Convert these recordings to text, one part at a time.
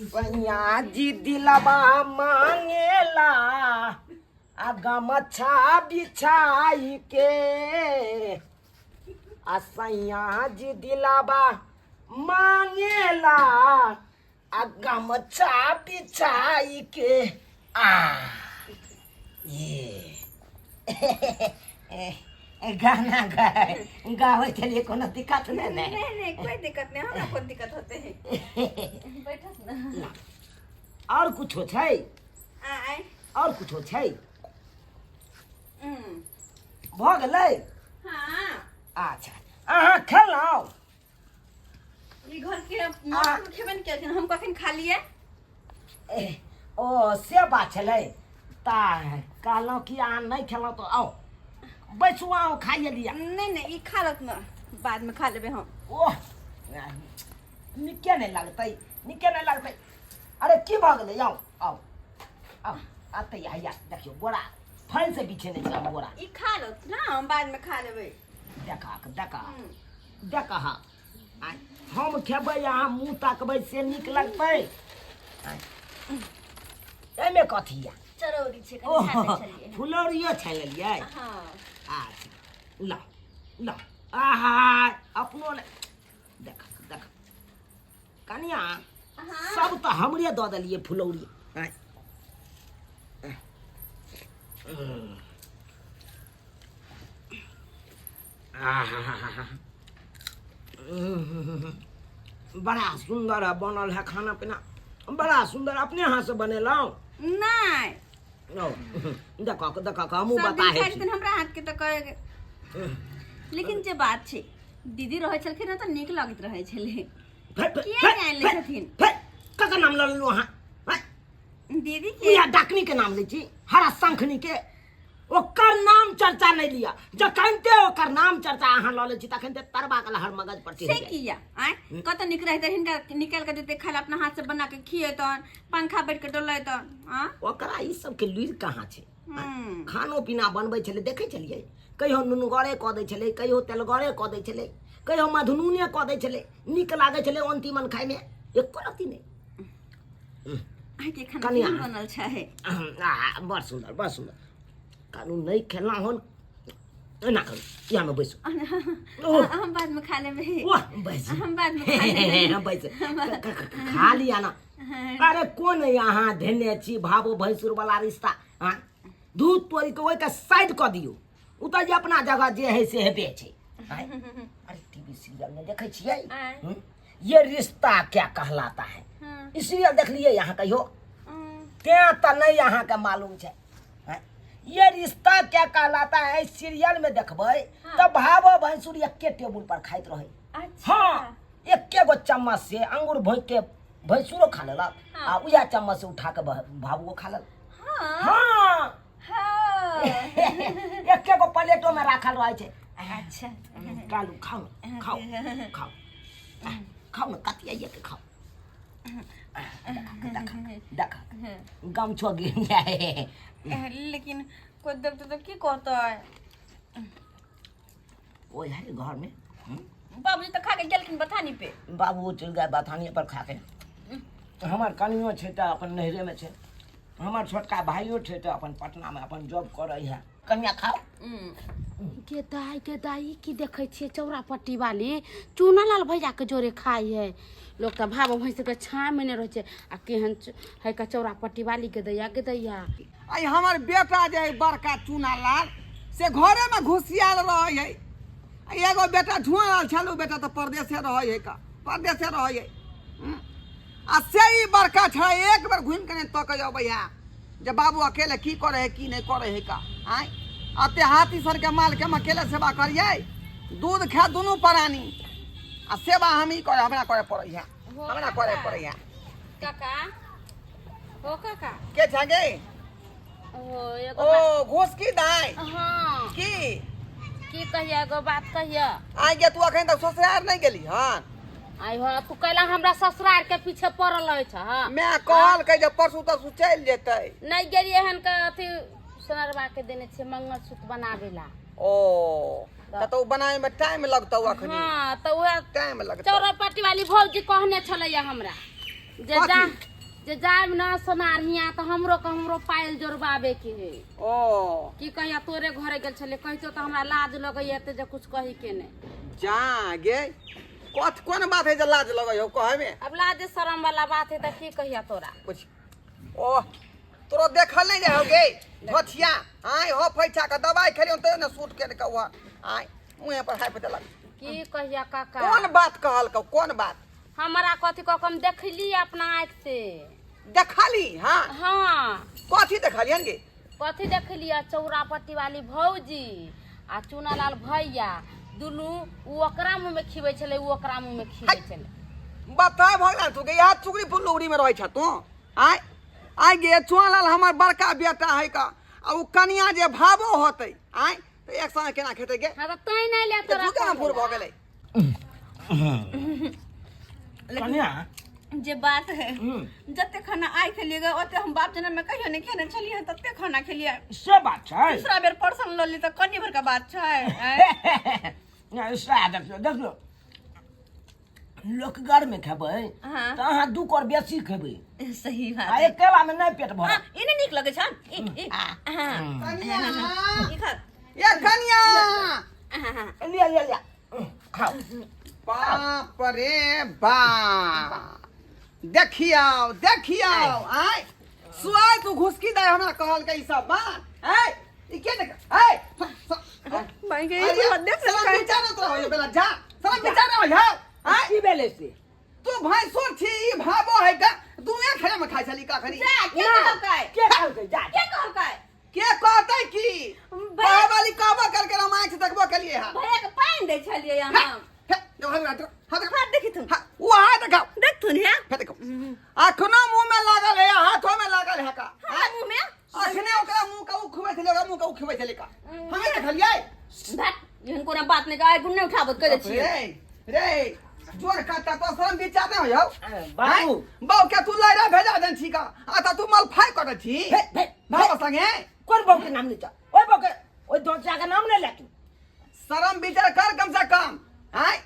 सैया जी दिलबा मांगेला आ गमछा बिछाई के आ सैया जी दिलबा मांगेला आ गमछा बिछाई के आ ये गाना गाए गावे के लिए कोनो दिक्कत नहीं ने। नहीं नहीं, कोई दिक्कत नहीं, हमरा कोन दिक्कत होते है। बैठत ना। और कुछो छै? आय। और कुछो छै? भऽ गेलै? हाँ। अच्छा, अहाँ खेलहुँ? ई घर के मौसम खेबे ने केलखिन, हम कखन खा लिए? ओ से बात छलै ता कहलहुँ कि अहाँ नहि खेलहुँ तऽ आउ बैसू, आउ खाइए लिअ। नहीं नहीं, ई खा लत ना, बाद में खा लेबे हम। ओह, नीके नहि लगतै, नीके नहि लगतै। अरे की भऽ गेलै? आउ आउ आउ, अतै हैया देखियौ बोरा फल से बिछेने छी हम बोरा। ई खा लत ना, हम बाद में खा लेबे। देखा देखा देखा, हम खेबै अहाँ मुँह ताकबै से नीक लगतै? एहिमे कथी यऽ? चरौरी छै। कनि ओह, छानै छलियै। फुलौरियो छानि लेलियै? हाँ। अच्छा, ल ल, आहा, अपनो ने देख देख कनिया। हाँ। सब तऽ हमरे दऽ देलियै फुलौरी। आँय। आहा, बड़ा सुंदर है बनल है खाना पीना, बड़ा सुंदर। अपने हाथ से बनेलहुँ? नहीं। ओ, देखो देखो, हमहूँ सब दिन बताहे खाइ छी। छथिन हमरा हाथ के तऽ कहे, लेकिन जे बात छै, दीदी रहै छलखिन ने तऽ नीक लगैत रहै छलै। फेर फेर किया फेर नहि आनि लै फेर छथिन? फेर ककर नाम लऽ लेलहुँ अहाँ? आँय? दीदी के। इएह डाकनी के नाम लै छी, हरा शंखनी के। ओकर नाम चर्चा नहि लिअ। जखनते ओकर नाम चर्चा अहाँ लऽ लै छी तखनते तरबा के लहर मगज पर चढ़ि से जाय। किया आय? कत नीक रहते, हिनका निकाल के देते खाला, अपना हाथ से बना के खियेतन, पंखा बैठ के डोलेतन। आ ओकरा ई सबके लुरि कहाँ छै? हम्म। खानो पीना बनबै छलै, देखै छलियै, कहियो नुनगरे कऽ दै छलै, कहियो तेलगरे कऽ दै छलै, कहियो मधुनूने कऽ दै छलै। नीक लागै छलै ओन तीमन खायमे? एको रत्ती नहि। अहाँके खाना कनिया। केहन बनल छै? आ, बड़ सुन्दर, बड़ सुन्दर। कानू नहि खेलना होन, एना करू, इएहमे बैसू। ओह। हम बाद में खा लेबै। वाह, बैस। हम बाद में खा लेबै। बैस, खा लिया ना। अरे कोन यहाँ धेने छी भावो भैंसुर वाला रिश्ता? हाँ, दूध तोड़ि के ओहिके साइड कऽ दियौ। ओ तऽ जे अपना जगह जे है से हेबे छै। आँय? अरे टीवी सीरियल में देखै छियै। आँय। हम्म? ये रिश्ता क्या कहलाता है। हाँ। ई सीरियल देखलियै यहाँ कहियो? तें तऽ नहि अहाँके मालूम छै। आँय? ये रिश्ता क्या कहलाता है सीरियल में देखबै तऽ भावो भैंसुर एके टेबुल पर खाइत रहै। अच्छा। हाँ, एके गो चम्मच से अंगूर भोंकि के भैंसुरो खा लेलक। हाँ। आ उएह चम्मच से उठा के भाबुओ खा लेलक। हाँ। हाँ। हाँ। एके गो प्लेटो में राखल रहै छै। अच्छा। कालू, खाउ ने, खाउ खाउ खाउ ने, कतियाइए के खाउ। देख देख, गमछो गिर जाए। लेकिन कोई देखते तो की कहते? ओहि है घर में। बाबूजी तो खा के गेलखिन बथानी पे। बाबू चलि गए बथानिए पर खा के। हमर कनियो छै तऽ अपन नैहरेमे छै, हमर छोटका भाइयो छै तऽ अपन पटनामे अपन जॉब करै है। कनिया, खाओ। गे दाई, गे दाई, की देखै छियै? चौरा पट्टी वाली चूना लाल भैया के जोरे खाइ है। लोक तऽ भाव भैंस के छाँह मे नहि रहै छै आ केहन है का चौरा पट्टी वाली के दैया, के दैया। आई हमर बेटा जे है बड़का चूना लाल से घरेमे घुसियाल रहै है। आ एगो बेटा धुआं लाल छल, ओ बेटा तऽ परदेसे रहै है का, परदेसे रहै है। आ से ई बड़का छड़ा एक बेर घुमि के नहि तकै अबै है जे बाबू अकेले की करै है, की नहि करै है का। आँय, अते हाथी सर के माल के हम अकेले सेवा करियै? दूध खा दुनू प्राणी आ सेवा हम ही करे, हमरा करे पड़ै है, हमरा करे पड़ै है। काका, हो काका। के छे गे? ओ एगो ओ घोसकी दाइ? हाँ। की? की कहिया, एगो बात कहिया। आइ गे, तू अखन तक ससुरार नहि गेली हन? आई हो, तू कैला हमरा ससुरार के पीछे पड़ल अछि? हाँ। मैं कहलकै जे परसू तरसू चलि जेतै। नहि गेलियै हन के अथी सोनरवा के देने छियै मंगलसूत्र बनाबे ला। ओ। तऽ तऽ ओ बनाए में टाइम लगतौ अखनी। हाँ, तऽ उएह टाइम लगतौ। चौरा पट्टी वाली भौजी कहने छलैया हमरा जे कथी? जा जे जायब न सोनार हियाँ तऽ हमरो के हमरो पायल जोड़बाबे के है। ओ की कहिया तोरे घरे गेल छलै, कहितो तऽ हमरा लाज लगैया एते जे कुछ कही के नहि। जा गे, कथ कोन बात है जे लाज लगै हौ कहै में? अब लाज शरम वाला बात है तऽ की कहिया तोरा? कुछ ओ तोरो देखल नहीं जाय हो गे धोथिया। आय हो फैछा के दवाई खेलियो तैयो ने सूट के कौआ आय मुँहे पर हाइप देलक। की कहिया काका? कोन बात कहल कौ, कोन बात? हमरा कथी कह हम देखली अपना आँख से। देखली? हाँ। हाँ। कथी देखलियन गे? कथी देखली? चौरा पट्टी वाली भौजी आ चुनालाल भैया दुनू उ ओकरा मुँह में खिबै छलै, उ ओकरा मुँह में खिबै छलै। बता भगवान तू गे, यहाँ चुगली फुलुगड़ी में रहै छ तू? आय आय गे, चुनालाल हमर बड़का बेटा है का, आ उ कनिया जे भावो होतै आय तऽ एक संगे केना खेतै गे? हाँ, तऽ तैं नहि ले तऽ तोरा। तू केना फूर भऽ गेलै? कन्या जे बात है, जते खाना आइ खेलिए गे ओते हम बाप जनम में कहियो नहीं खेने छलिए, तते खाना खेलिए। से बात छै। दूसरा बेर परसन लऽ ली तऽ कनि भरका बात छै आँय? नहि, सएह देखियौ देखियौ, लोक घर में खेबै हाँ। तऽ अहाँ दू कर बेसी खेबै। सही बात। आ अकेला में नहि पेट हाँ, भरत। ई नहि नीक लगै छन ई ई हाँ। कनिया। ई खा। ये कनिया। हाँ, हाँ। लिया लिया लिया, खाओ। बाप रे बाप, देखियौ देखियौ, आय सुआय तू घुसकी दे हमरा कहलकै ई सब बात। आय ई के देख आय भाई के अरे ई बात देख। साला विचारत रहो बेला, जा साला विचार रहो। आय की भेलै से? तू भैंसुर छी, ई भाबो है का तू एक खेरे में खाइ छली का खरी? जा, के कहलकै? के कहलकै? जा। के कहलकै? के कहतै की? कहे वाली कहबो करके हम आँखि से देखबो केलिए हा। भैया के पानि दै छलियै हम। हे देखो, हाथ देखो, हाथ देखो। हाथ देखी तुम। हाँ, वो हाथ देखाओ। देखथुन हे। हे देखो, अखनो मुंह में लागल है, हाथों में लागल है का। हमरा मुँह में? अखने ओकरा मुंह के उ खुबै छलै, ओकरा मुंह के उ खुबै छलै का हमे देखलियै। धत, एहन कोनो बात नहि, आइ गुण नहि उठाबत कह दै छियै। रे रे जोर काटा तो शरम विचार नहीं हो। बाबू। बाबू के तू लैरा भेजा देन छी का, आ त तू मलफाई करै छी हे, हे, बाबा संगे। कोन बहू के नाम ले जा? ओहि बहू के, ओहि दोसिया के नाम नहि ले तू। शरम विचार कर कम से कम। आय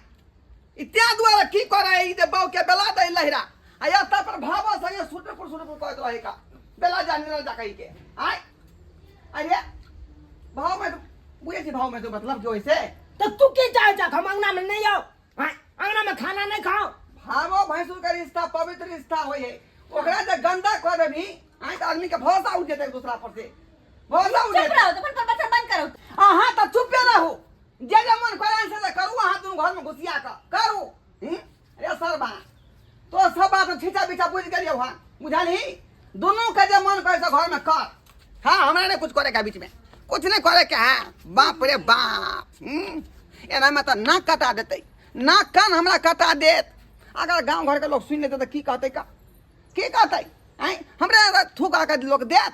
इत्या दुआरे की करे ई जे बाबू के बेला दे लहरा आ एता पर भाबो संगे सुटर पर सुटर पर कहत रहे का बेला जा निरल जा कहि के। आय अरे भाव में तो बुझे छी, भाव में तो मतलब की होय से? तऽ तू की चाहे छ? हम अंगना में नहीं आओ? आँय, अंगना में खाना नहीं खाओ? भावो भैंसुर के रिश्ता पवित्र रिश्ता होय है, ओकरा जे गंदा कह देबी आय तऽ आदमी के भरोसा उठ जेतै, एक दूसरा पर से भरोसा उठ चुप जेतै। रहो, अपन पर बच्चा बंद करो। अहाँ तऽ चुपे रहू, जे जे मन करे से से करू, अहाँ दुनू घर में घुसिया कऽ करू। अरे सरबा, तो सब बात छीचा बीचा बुझि गेलियौ हँ, बुझलही? दुनू के जे मन करे से घर में कर। हाँ, हमरा नहीं कुछ करे के, बीच में कुछ नहीं करे के है। बाप रे बाप, एना में तऽ नाक कटा देतै, नाक कान हमरा कटा देत। अगर गांव घर के लोग सुनि लेतै तऽ की कहतै का, की कहतै? आँय, हमरे थूक आके लोग देत।